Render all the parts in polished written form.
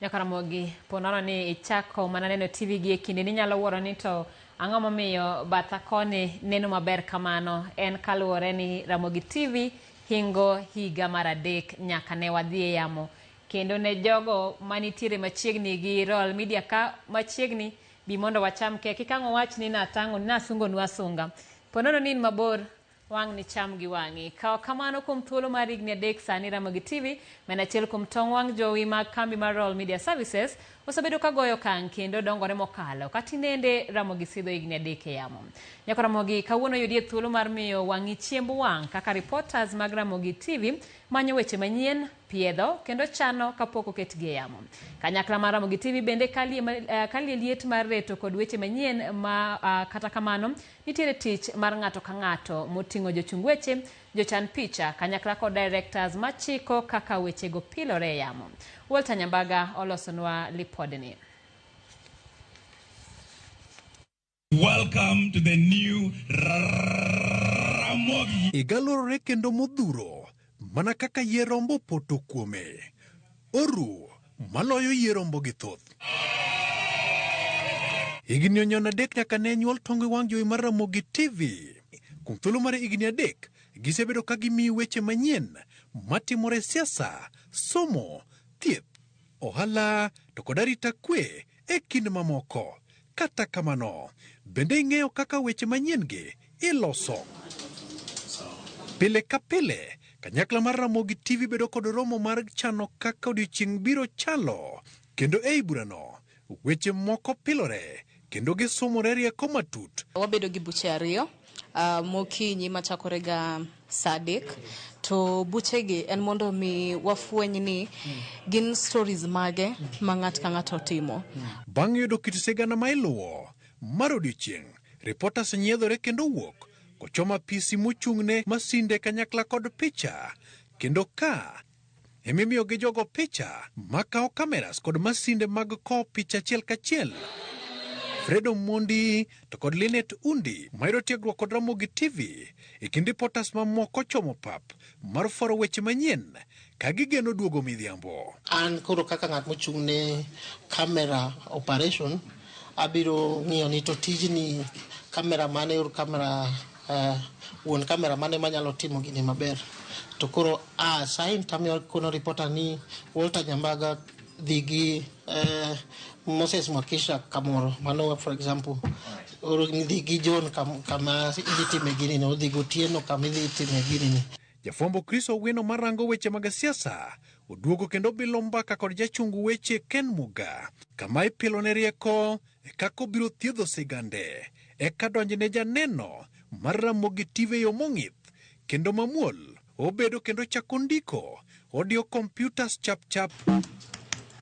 Nyaka Ramogi, po nono ni ichako mana neno TV gi e kinde ni inyalo wuoro ni to ang'o momiyo batha koni neno maber kamano. En kaluwore ni Ramogi TV hingo higa mar adek nyaka ne wadhi e yamo. Kendo ne jogo manitiere machiegni gi Royal Media ka machiegni, bi mondo wacham kek. Kik ang' uwach ni natang'o, nasungonu asunga. Po nono ni in mabor, Wang' ni cham gi wang'i. Kawo kamano kuom thuolo mar higni adek sani Ramogi TV, ma en achiel kuom tong' wang' jowi mag kambi mar Royal Media Services, osebedo ka goyo okang' kendo dongore mokalo ka tinende Ramogi sidho higni adek e yamo. Nyako Ramogi kawuono yudie thuolo mar miyo wang'i chiemb wang' kaka reporters mag Ramogi TV manyo weche manyien, piedho kendo chano kapok oketgi e yamo. Kanyakla mar Ramogi TV bende kalie, kalie liet mar reto kod weche manyien ma kata kamano Nitiere tich mar ng'ato ka ng'ato moting'o jochung weche, jochan picha, kanyakla kod directors machiko kaka wechego pilore e yamo. Walter Nyambaga olosonwa lipodni. Welcome to the new Ramogi. Higa lorore kendo modhuro mana kaka yie rombo poto kuome. Oru maloyo yie rombo gi thoth. Higni onyono adek nyaka ne nyuol tong e wang' jowi mar Ramogi TV. Kuom thuolo mar higni adek, gisebedo ka gimiyi weche manyien matimore e siasa, somo, thieth, ohala to kod arita kwe e kind mamoko. Kata kamano, bende ing'eyo kaka weche manyien-gi iloso? Pile ka pile, kanyakla mar Ramogi TV bedo kod romo mar chano kaka odiechieng' biro chalo, kendo ei burano, weche moko pilore kendo gisumore rieko matut. Wabedo gi buche ariyo mokinyi machakore ga saa adek to buchegi en mondo mi wafueny ni gin stories mage ma ng'at ka ng'ato otimo. Bang' yudo kit sigana ma iluwo mar odiechieng', reporters nyiedhore kendo wuok kochomo apisi mochung'ne masinde kanyakla kod picha kendo ka Emimiyo gi jogo picha makawo cameras kod masinde mag kowo picha achiel kachiel. Fred Omondi to kod Linet Undi mayudo tiegruok kod Ramogi TV e kind reporters mamoko chomo pap mar fwaro weche manyien ka gigeno duogo midhiambo. An koro kaka ng'at mochung' ne camera operation, abiro ng'iyo ni to tijni camera mane or camera wuon camera mane manyalo timo gini maber. To koro a assign tamiyo kono reporter ni Walter Nyambaga dhi gi Moses Mwakisha kamoro. Mano for example. Or dhi gi John kama idhi time gini ni, odhi gotieno kama idhi time gini ni. Jafwambo Chris Owino marango weche mag siasa oduogo kendo bilo mbaka kod jachung weche Ken Muga kama ipilone rieko e kaka obiro thiedho sigande eka donjne janeno mar Ramogi TV e yo mong'ith kendo mamuol obedo kendo chako ndiko odiyo computers chap chap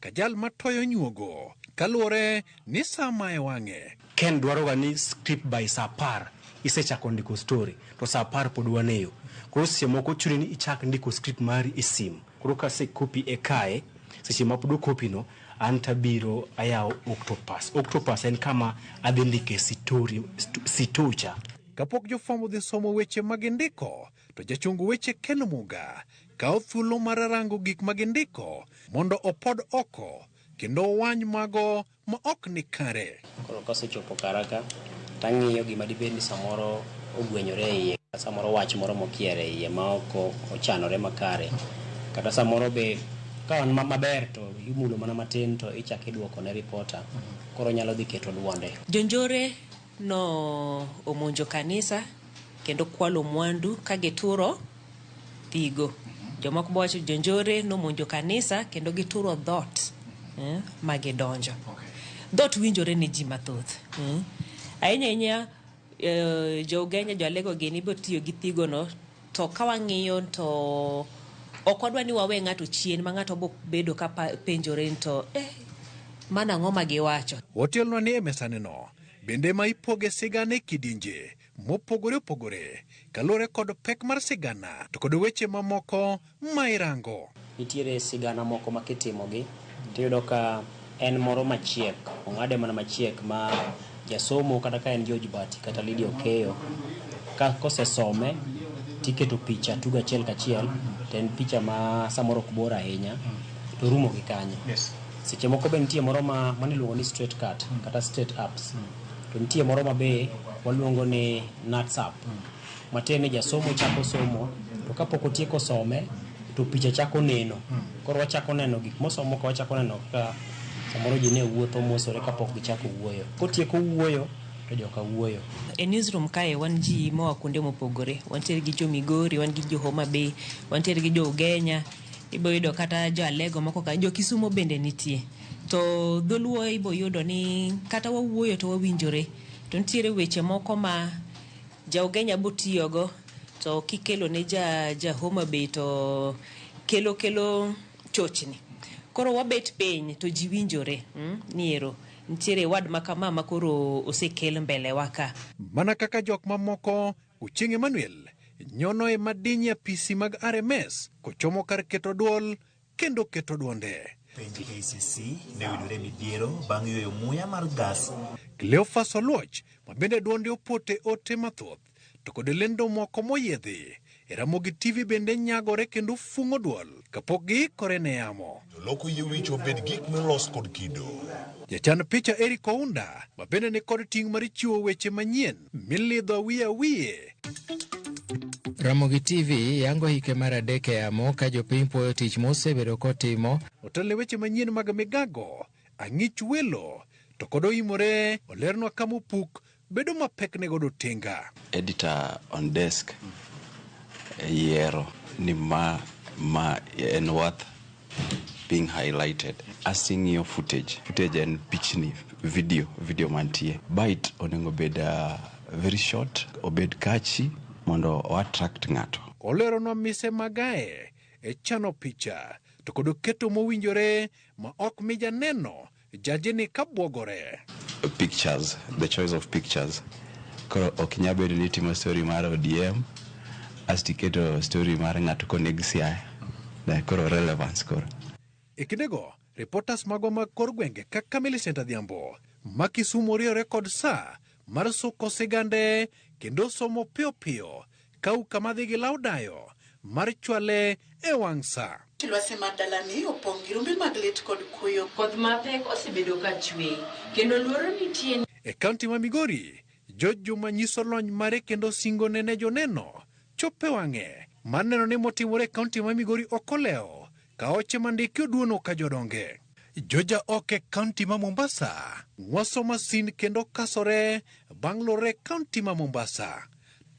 ka jal matoyo nyuogo kaluwore ni saa mae wang'e. Ken dwaroga ni script by saa apar isechako ndiko story to saa apar pod wan e yo. Koro seche moko chuni ni ichak ndiko script mari e sim. Koro kase copy e kae, seche ma pod o copy no, an tabiro ayawo Octopus. Octopus en kama adhi ndike sitori, sitocha. Kapok jofwambo odhi somo weche ma gindiko, to jachung weche Ken Muga kawo thuolo mar rango gik ma gindiko mondo opod oko kendo owany mago ma ok ni kare. Koro kosechopo kara ka, to ang'iyo gima dibed ni samoro ogwenyore e iye, kata samoro wach moro mokier e iye ma ok ochanore makare. Kata samoro be ka wan maber to imulo mana matin to ichako iduoko ne reporter, koro onyalo dhi keto duonde. Jonjore no omonjo kanisa kendo kwalo mwandu ka gituro thigo. Jomoko be wacho jonjore nomonjo kanisa kendo gituro dhoot ma gidonjo. Dhoot winjore ne ji mathoth. Ahinya ahinya jo Ugenya, jo Alego gini ibiro tiyo gi thigo no to ka wang'iyo to ok wadwa ni wawe ng'ato chien ma ng'ato bo bedo ka penjore ni to mano ang'o ma giwacho. Otelnwa ni e mesaneno bende ema ipoge sigana e kidienje mopogore opogore kaluwore kod pek mar sigana to kod weche mamoko ma irango. Nitiere sigana moko ma kitimogi tiyudo ka en moro machiek, ong'ade mana machiek ma jasomo kata ka en George Bati kata Lydia Okeyo ka kosesome tiketo picha tugo achiel kachiel to en picha ma samoro ok bor ahinya to orumo gi kanyo. Seche moko be nitie moro ma maniluongo ni straight cut kata straight ups. To nitie moro ma be waluongo ni nuts up. Matiende ni jasomo chako somo to kapok otieko some to picha chako neno. Koro wachako neno gik mosomo ka wachako neno kaka samoro ji ne wuotho mosore kapok gichako wuoyo. Kotieko wuoyo to joka wuoyo. E newsroom kae wan ji moa kuonde mopogore. Wantiere gi jo Migori, wan gi jo Homa Bay, wantiere gi jo Ugenya, ibo yudo kata jo Alego moko ka, jo Kisumo bende nitie. To dholuo ibo yudo ni kata wawuoyo to wawinjore. To nitiere weche moko ma ja Ugenya bo tiyogo to kikelo ne ja Homa Bay to kelo chochni. Koro wabet piny to ji winjore ni ero nitiere ward ma kama ma koro osekel mbele wa ka. Mana kaka jok mamoko, Ochieng' Emmanuel nyono e madiny e apisi mag RMS kochomo kar keto duol kendo keto duonde. Penj KCC ne oyudore midhiero bang' yweyo muya mar gas. Cleophas Oluoch ma bende duonde opoto e ote mathoth to kod lendo moko moyiedhi e Ramogi TV bende nyagore kendo fung'o duol kapok giikore ne yamo. Joloko yie wich obed gik molos kod kido. Jachan picha Eric Ounda ma bende ni kod ting' mar chiwo weche manyien milidho awiye awiye. Ramogi TV yango hike mar adek e yamo ka jopiny puoyo tich mosebedo kotimo. Otelne weche manyien mag migago, ang'ich welo to kod oimore olernwa kama opuk bedo mapek ne godo tinga. Editor on desk yiero ni ma en worth being highlighted. Asing'iyo footage. Footage en pichni, video mantie. Bite onego bed very short, obed catchy mondo o attract ng'ato. Oleronwa mise magae e chano picha to kod keto mowinjore ma ok mi janeno jaje ni kabuogore. Pictures, the choice of pictures. Koro ok nyal bedo ni itimo story mar ODM asto iketo story mar ng'ato koneg Siaya. Koro relevance koro. E kindego, reporters magwa mag kor gwenge kaka Millicent Adhiambo ma Kisumu riwore kod saa mar suko sigande kendo somo piyo piyo kau kama dhi gi law dayo mar chwale e wang' saa. Lwasi mar dalani opong' gi rumbi mag lit kod kuyo. Koth mapek osebedo ka chwe kendo luoro nitie. E kaunti ma Migori, George Juma nyiso lony mare kendo singo ne joneno chope wang'e mar neno ni motimore e kaunti ma Migori ok olewo ka oche mandiki oduono ka jodonge. Joja ok e kaunti ma Mombasa ng'waso masin kendo kasore bang' lore e kaunti ma Mombasa.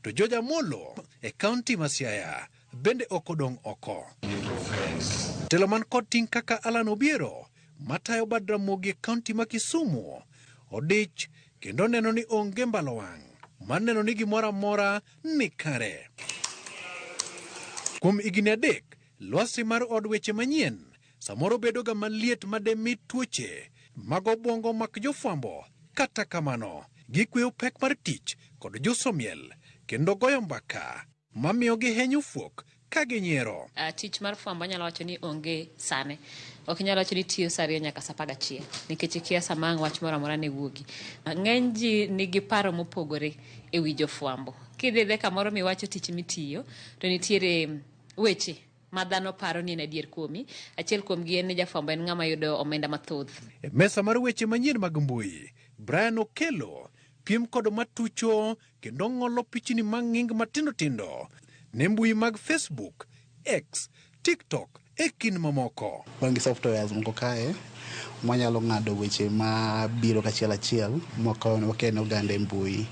To Joja Molo e kaunti ma Siaya bende ok odong' oko. Telo man kod ting' kaka Alan Obiero matayo bad Ramogi e kaunti ma Kisumu odich kendo neno ni onge mbalo wang' mar neno ni gimoro amora ni kare. Kuom higni 3, lwasi mar od weche manyien samoro bedo ga maliet mademi tuoche mag obwongo mak jofwambo. Kata kamano, gikweyo pek mar tich kod juso miel kendo goyo mbaka mamiyo gihenyo fuok ka ginyiero. Tich mar fwambo anyalo wacho ni onge sane. Ok inyalo wacho ni tiyo saa 2 nyaka saa 11 nikech ikia sama ang' wach moro amora ne wuogi. Ng'eny ji nigi paro mopogore e wi jofwambo. Kidhi dhe kamoro miwacho tich mitiyo to nitiere weche ma dhano paro ni en adier kuomi. Achiel kuomgi en ni jafwambo en ng'ama yudo omenda mathoth. E mesa mar weche manyien mag mbui, Brian Okello piem kod matucho kendo ng'olo pichni mang'ing matindo tindo ne mbui mag Facebook, X, TikTok e kind mamoko. Wan gi softwares moko kae mwanyalo ng'ado weche mabiro kachiel achiel mwakene oganda e mbui.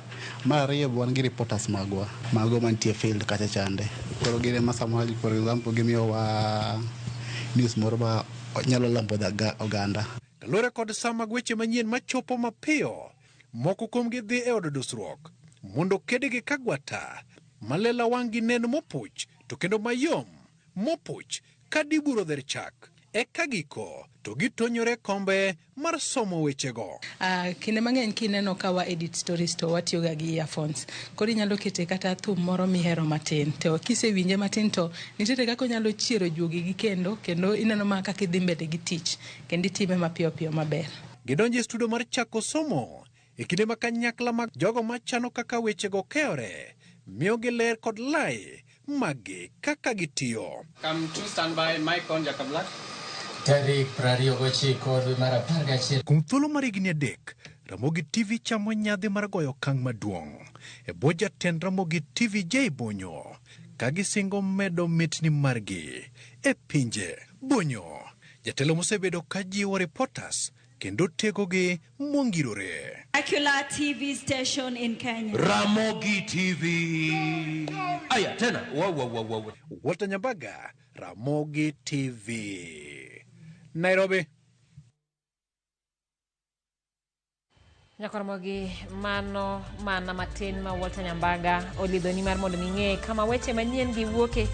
Mar ariyo be wan gi reporters magwa, mago mantie field kacha chande. Koro gin ema samoro for example gimiyowa news moro ma nyalo lombo oganda. Kaluwore kod sa mag weche manyien machopo mapiyo, moko kuomgi dhi e od dusruok mondo kedgi kagwata malela wang' gi neno mopuch to kendo mayom mopuch ka diburo dher chak. Eka giko to gitonyore kombe mar somo wechego. Kinde mang'eny kineno ka wa edit stories to watiyoga gi earphones. Koro inyalo kete kata thum moro mihero matin. To kisewinje matin to nitiere kaka onyalo chiero juogi gi kendo ineno ma kaka idhi mbele gi tich kendo itime mapiyo piyo maber. Gidonjo e studio mar chako somo e kinde ma kanyakla mag jogo machano kaka wechego keyore miyogi ler kod lai maggi kaka gitiyo. Come to stand by, mic on, Jaka Black. Tarik 29 dwe mar 11. Kuom thuolo mar higni adek, Ramogi TV chamo nyadhi mar goyo okang' maduong' e bwo jatend Ramogi TV Jay Bonyo ka gisingo medo mitni margi e pinje. Bonyo, jatelo mosebedo ka jiwo reporters kendo tegogi mongirore. Secular TV station in Kenya. Ramogi TV. Aya tena. Wow, wow, wow, wow. Walter Nyambaga, Ramogi TV. Nairobi. Nyakoromogi mano mana matin ma Walter Nyambaga olidhoni mar mondo mi ing'e kama weche manyien gi wuoke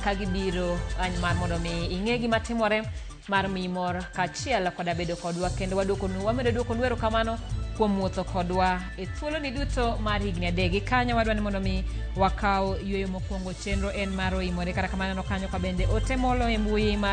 ka gibiro mar mondo mi ing'e gima timore mar miyi mor kaachiel koda bedo kodwa kendo waduokonu wamedo duokonu erokamano kuom wuotho kodwa e thuoloni duto mar higni adek. Gi kanyo wadwa ni mondo mi wakaw yueyo mokwongo chenro en mar oimore kata kamano kanyo ka bende ote molo e mbui mar